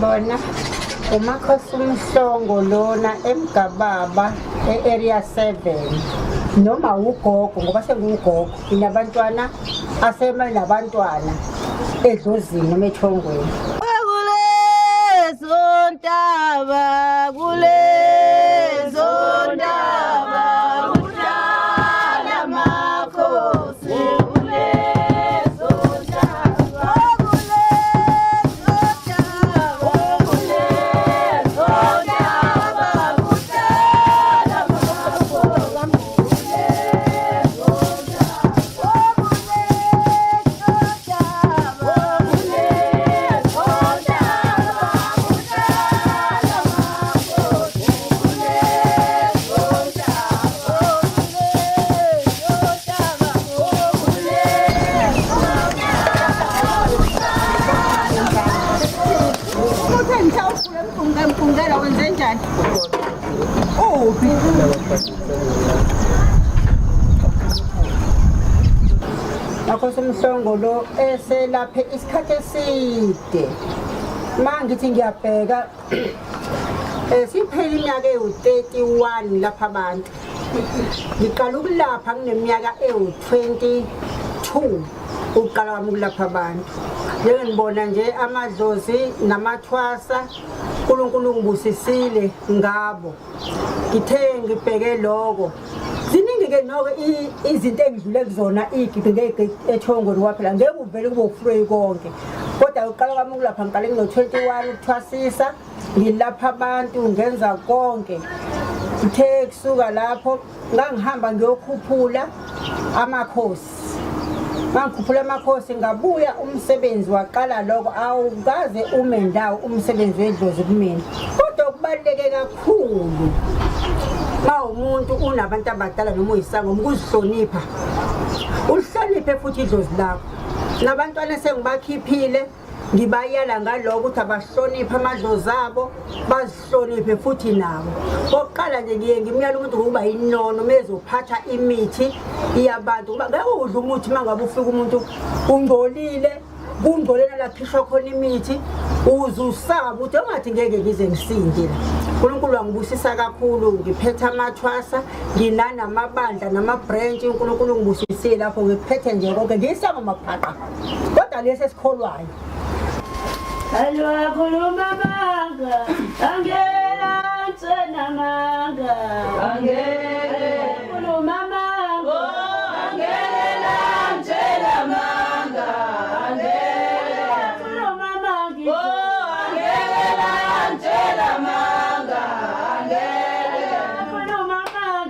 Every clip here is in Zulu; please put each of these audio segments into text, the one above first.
Sanibona. Umakhosi uMhlongo lona eMgababa e-Area 7 noma ugogo ngoba sengiwugogo nginabantwana asemenabantwana edlozini noma ethongweni. Kulezo ntaba, kulezo ntaba, kuhlala amakhosi. Kulezo ntaba, kulezo ntaba, kulezo ntaba, kuhlala amakhosi. Kulezo ntaba, kulezo ntaba, kulezo ntaba, kuhlala amakhosi. Kulezo ntaba, kulezo ntaba, kulezo Uthe ngithawukhula mpunga mpungela wenze njani? Uphi? Makhosi uMhlongo lo eselaphe isikhathi eside. Ma ngithi ngiyabheka siphela iminyaka ewu-31 lapha abantu. Ngiqala ukulapha ngineminyaka ewu-22 ukuqala kwami ukulapha abantu. Njengengibona nje amadlozi namathwasa uNkulunkulu ungibusisile ngabo. Ngithe ngibheke lokho. Ziningi-ke noko izinto engidlule kuzona iy'gidi ngey'gidi ethongweni kwaphela ngeke uvele kube ufreyi konke. Kodwa uqala kwami ukulapha ngiqale ngino-21 ukuthwasisa ngilapha abantu ngenza konke. Ngithe kusuka lapho ngangihamba ngiyokhuphula amakhosi. Mangikhuphula amakhosi ngabuya umsebenzi waqala lokho awukaze ume ndawo umsebenzi wedlozi kumina. Kodwa okubaluleke kakhulu ma umuntu unabantu abadala noma uyisangoma ukuzihlonipha. Ulihloniphe futhi idlozi lakho. Nabantwana esengibakhiphile ngibayala ngaloko ukuthi abahloniphe amadlozi abo bazihloniphe futhi nabo. Kokuqala nje ngiye ngimyala umuntu ngokuba inono uma ezophatha imithi yabantu ngoba ngeke udle umuthi uma ngabe ufika umuntu ungcolile kungcole nalakhishwa khona imithi uze usaba ukuthi engathi ngeke ngize ngisinde la. uNkulunkulu wangibusisa kakhulu ngiphethe amathwasa nginanamabandla nama-branch uNkulunkulu ungibusisile lapho ngiphethe nje konke ngiyisangoma phaqa kodwa lesi esikholwayo. Alwakhuluma amanga, angela ngitshena amanga. Angele khuluma amanga, angela ngitshela amanga. Angele khuluma amanga, angela ngitshela amanga. Angele khuluma amanga,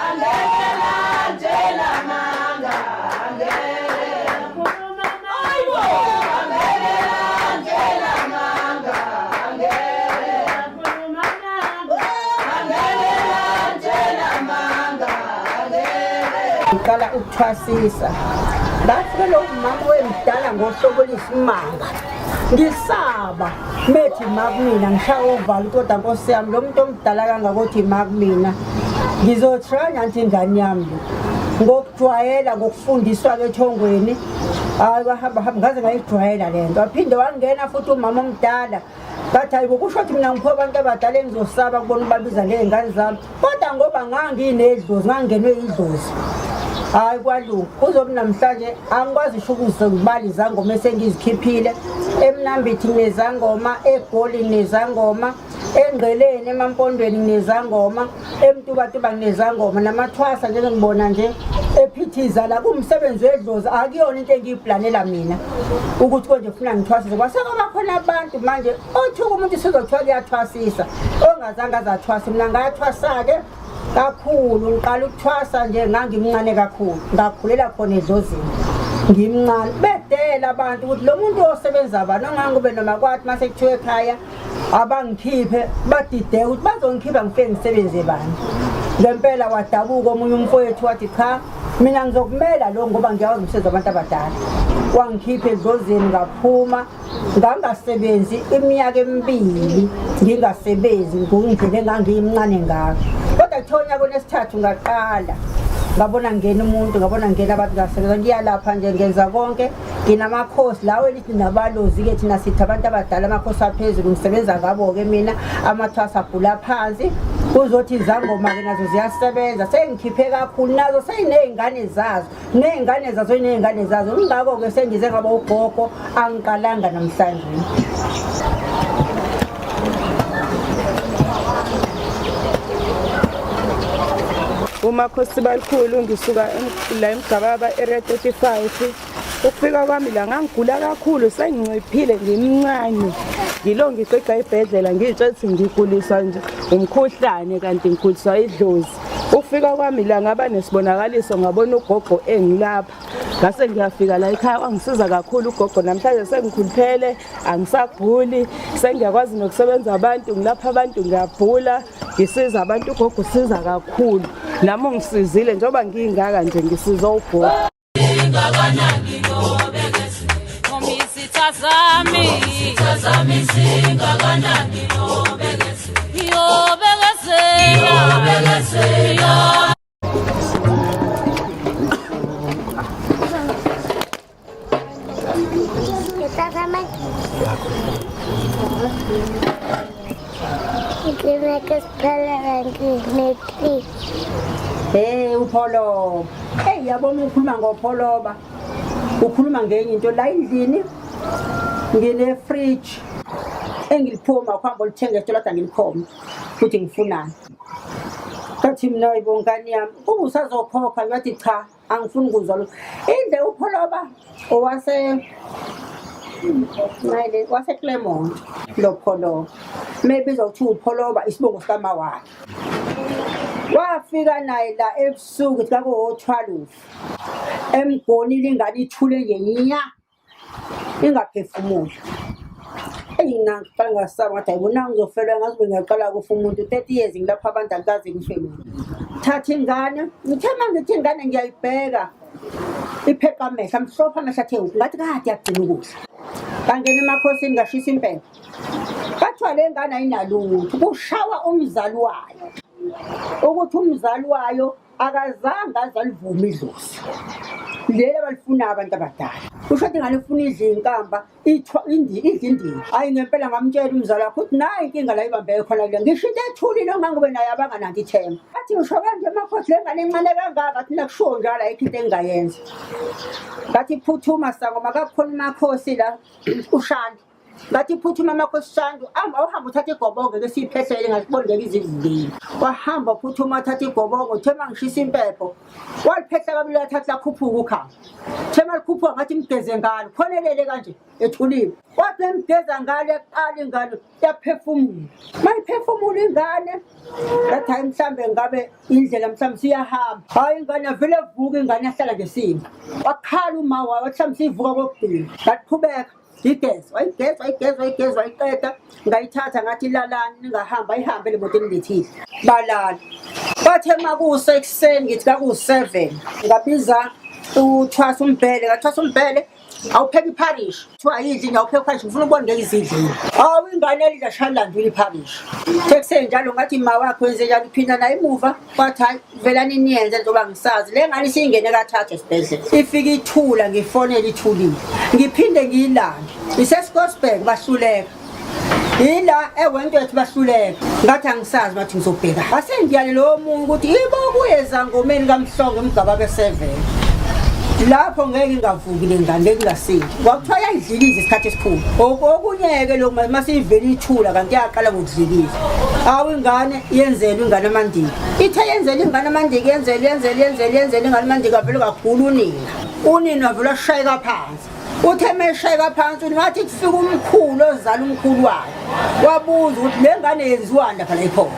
angela ngitshela amanga. Angele khuluma Ngiqala ukuthwasisa ngafika lo mama wemdala ngohlobo olisimanga ngisaba methi ma kumina ngishaya uvalo kodwa nkosi yami lo muntu omdala kangakothi ma kumina ngizothra nje ingane yami lo ngokujwayela ngokufundiswa-ke ethongweni hayi kwahamba hamba ngaze ngayijwayela le nto waphinde wangena futhi umama omdala ngathi hayi kusho ukuthi mina ngiphiwe abantu abadala engizosaba kubona ubabiza ngey'ngane zami kodwa ngoba nganginedlozi ngangingenwe idlozi hhayi kwalunga kuzobe namhlanje angikwazi isho ukuzibala izangoma esengizikhiphile emnambithi nginezangoma egoli nginezangoma engqeleni emampondweni nginezangoma emtubatuba nginezangoma namathwasa njengengibona nje ephithiza la kuwumsebenzi wedlozi akuyona into engiyiplanela mina ukuthi konje funa ngithwasise kwase kwaba khona abantu manje othuka umuntu sizothiwa kuyathwasisa ongazange azathwasa mina ngathwasa-ke kakhulu ngiqala ukuthwasa nje ngangimncane kakhulu ngakhulela khona edlozini ngimncane bedela abantu ukuthi lo muntu osebenza bani ongangikube noma kwathi uma sekuthiwa ekhaya abangikhiphe badideke ukuthi bazongikhipha ngifike ngisebenze bani ngempela wadabuka omunye umfowethu wathi cha mina ngizokumela lo ngoba ngiyawazi umsebenzi wabantu abadala wangikhipha edlozini ngaphuma ngangasebenzi iminyaka emibili ngingasebenzi ngokundlela engangiyimncane ngayo kodwa kuthiwa unyaka onesithathu ngaqala ngabona ngena umuntu ngabona ngena abantu ngasebenza ngiyalapha nje ngenza konke. Nginamakhosi lawo elithi nabalozi-ke, thina sithi abantu abadala amakhosi aphezulu, ngisebenza ngabo-ke mina, amathwasa abhula phansi. Kuzothi izangoma-ke nazo ziyasebenza, sengikhiphe kakhulu nazo, seyiney'ngane zazo ney'ngane zazo ney'ngane zazo. Ingakho-ke sengize ngaba ugogo, angiqalanga namhlanje. Umakhosi Balikhulu, ngisuka la eMgababa area 35. Ukufika kwami la ngangigula kakhulu, senginciphile, ngimncane, ngilo ngiqeda ibhedlela, ngiyitshela ukuthi ngiguliswa nje umkhuhlane kanti ngiguliswa idlozi. Ukufika kwami la ngaba nesibonakaliso, ngabona ugogo engilapha, ngase ngiyafika la ekhaya, wangisiza kakhulu ugogo. Namhlanje sengikhuluphele, angisaguli, sengiyakwazi nokusebenza abantu, ngilapha abantu, ngiyabhula, ngisiza abantu. Ugogo usiza kakhulu, nami ungisizile njengoba ngiyingaka nje, ngisiza ugogo. Izitha zami, izitha zami zingakanani, yobekezela, yobekezela. Hey upholoba. Hey yabona ukhuluma ngopholoba. Ukhuluma ngenye into la endlini, ngine fridge engiliphuma kuhamba olithenga esitolo, kade ngilikhomba futhi ngifunani. Kathi mina hayibo ngane yami, kuba usazokhokha, ngathi cha, angifuni ukuzwa lutho. Inde upholoba owase Mayele wase Clermont lo pholoba. Maybe kuthiwa upholoba isibongo sikama wakhe. Wafika naye la ebusuku kwakuwo-12. Emgonile ingane ithule nje nya, ingaphefumuli. Eyi mina ngiqala ngasaba, ngathi hayi bona ngizofelwa, ngazi ngiyaqala kufa umuntu, 30 years ngilapha abantu angikaze ngife mina. Thatha ingane, ngithe uma ngithi ingane ngiyayibheka, ipheqa amehlo amhlophe, amehlo athe ngathi kade yagcina ukudla. Bangena emakhosini, ngashisa impepho, bathiwa le ngane ayinalutho, kushawa umzali wayo, ukuthi umzali wayo akazange aze alivume idlozi leli abalifunayo abantu abadala. Kusho ukuthi ingane ifuna idle inkamba, idle indima. Hhayi ngempela ngamtshela umzali wakho ukuthi nayi inkinga la ibambeke khona kule, ngisho into ethulile ongangobe naye abangananto ithemba. Athi ngisho kanje amakhosi, le ngane encane kangaka, athi nakushiwo njalo ayikho into engingayenza. Ngathi phuthuma sangoma, kakukhona umakhosi la ushanda. Ngathi phuthuma amakhosi Shandu, amba uhambe uthatha igobongo ke siyiphehlele, ngasiboni ngeke izivulile. Wahamba phuthuma wathatha igobongo, uthe mangishisa impepho waliphehla kabili, lathatha lakhuphuka ukhamba. Uthe malikhuphuka ngathi mgeze ngalo, khonelele kanje ethuliwe. Wathi emgeza ngalo yaqala ingane yaphefumula. Mayiphefumula ingane ngathi hayi mhlambe ngabe indlela mhlawumbe siyahamba. Hayi ingane yavele evuka, ingane yahlala ngesimo. Wakhala uma wayo, wathi mhlawumbe siyivuka kokugcina. Ngaqhubeka ngigeza, wayigeza, wayigeza, wayigeza, wayiqeda. Ngayithatha ngathi lalani ningahamba, ayihambe le moto enilethile. Balala. Bathe makusa ekuseni ngithi kakuwu-7, ngabiza uthwasa umbhele, ngathwasa umbhele, awupheka ipharishi. Kuthiwa ayidli, ngiyawupheka ipharishi, ngifuna ukubona ngeke izidlile. Hawu ingane yalidla shalandula ipharishi. Sekusenjalo ngathi ma wakhe wenze njalo, uphinda naye emuva, kwathi hayi velani niyenze njengoba ngisazi. Le ngane isingene kathathu esibhedlela. Ifike ithula, ngifonele ithulile. Ngiphinde ngiyilande. IseScottsburg bahluleka. Ila eWentworth bahluleka. Ngathi angisazi, bathi ngizobheka. Asengiyale lo muntu ukuthi ibokuye ezangomeni kaMhlongo emgaba be-7. Lapho ngeke ingavuki le ngane, ngeke ingasindi. Kwakuthiwa yayidliliza isikhathi esikhulu. Okunye-ke lokhu masiyivele ithula kanti yaqala ngokudliliza. Awu ingane yenzelwe ingane amandiki. Ithe yenzela ingane amandiki, yenzela, yenzela, yenzela, yenzela ingane amandiki, avele kakhulu unina. Unina wavele washayeka phansi. Uthe meshayeka phansi ngathi kufika umkhulu ozala umkhulu wakhe, wabuza ukuthi le ngane yenziwani lapha la ikhona.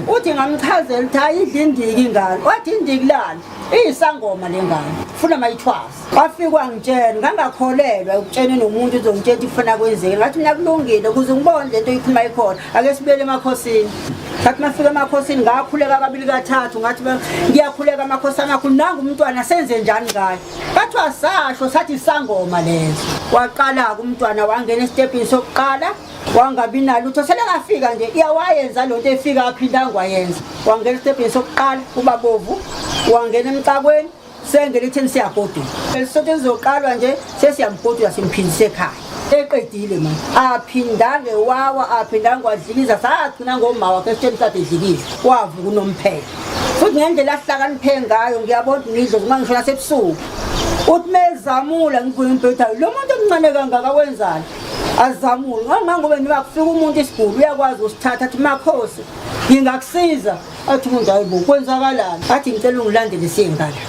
Uthi ngamchazela ukuthi hayi idla indiki ingane. Wathi indiki lani, iyisangoma le ngane, funa mayithwase. Wafika wangitshela, ngangakholelwa ekutsheneni umuntu uzongitshela ukuthi kufuna kwenzeke. Ngathi mina kulungile ukuze ngibone lento oyikhuluma ikhona, ake sibuyele emakhosini. Ngathi mafika emakhosini ngakhuleka kabili kathathu, ngathi ngiyakhuleka amakhosi amakhulu, nangu umntwana senze njani ngayo. Bathiwa sasho sathi isangoma leso. Waqala-ke umntwana wangena esitebhini sokuqala, wangabi nalutho, selengafika nje iyawayenza lo nto efika aphinde angwayenza. Wangena esitebhini sokuqala ubabovu, wangena emcakweni. Sengele itheni siyagoduka. Lesotho lizoqalwa nje sesiyamgoduka simphindise ekhaya. Eqedile manje. Aphindange wawa aphindange wadlikiza sagcina ngoma wakhe esitsheni kade edlikiza. Wavuka unomphela. Futhi ngendlela ahlakaniphe ngayo ngiyabona ukuthi ngidlo uma ngisho nasebusuku. Uthi mezamula ngivuke ngibhetha lo muntu omncane kangaka wenzani? Azamule. Ngangoba noma kufika umuntu isiguli uyakwazi usithatha athi makhosi ngingakusiza. Athi umuntu hayi bo kwenzakalani? Athi ngicela ungilandele siye ngala.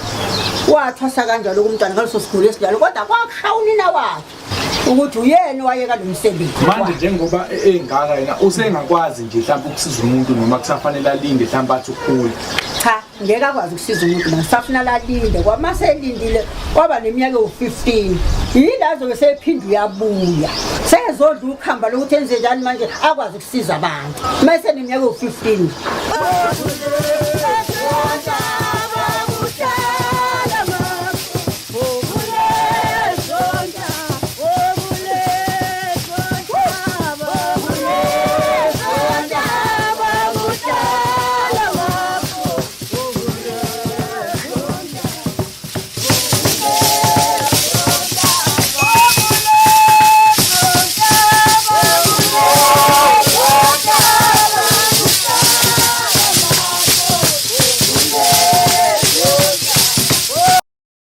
Wathwasa kanjalo kumntwana ngaleso siguli esinjalo kodwa kwakushaya unina wakhe ukuthi uyena owayeka lo msebenzi. Manje njengoba engaka yena usengakwazi nje mhlawumbe ukusiza umuntu noma kusafanele alinde mhlawumbe athi ukhule. Cha, ngeke akwazi ukusiza umuntu manje safuna lalinde kwama selindile kwaba neminyaka ewu-15 yila azobe sephinda uyabuya sezodla ukhamba lokuthi enze njani manje akwazi ukusiza abantu uma eseneminyaka ewu-15.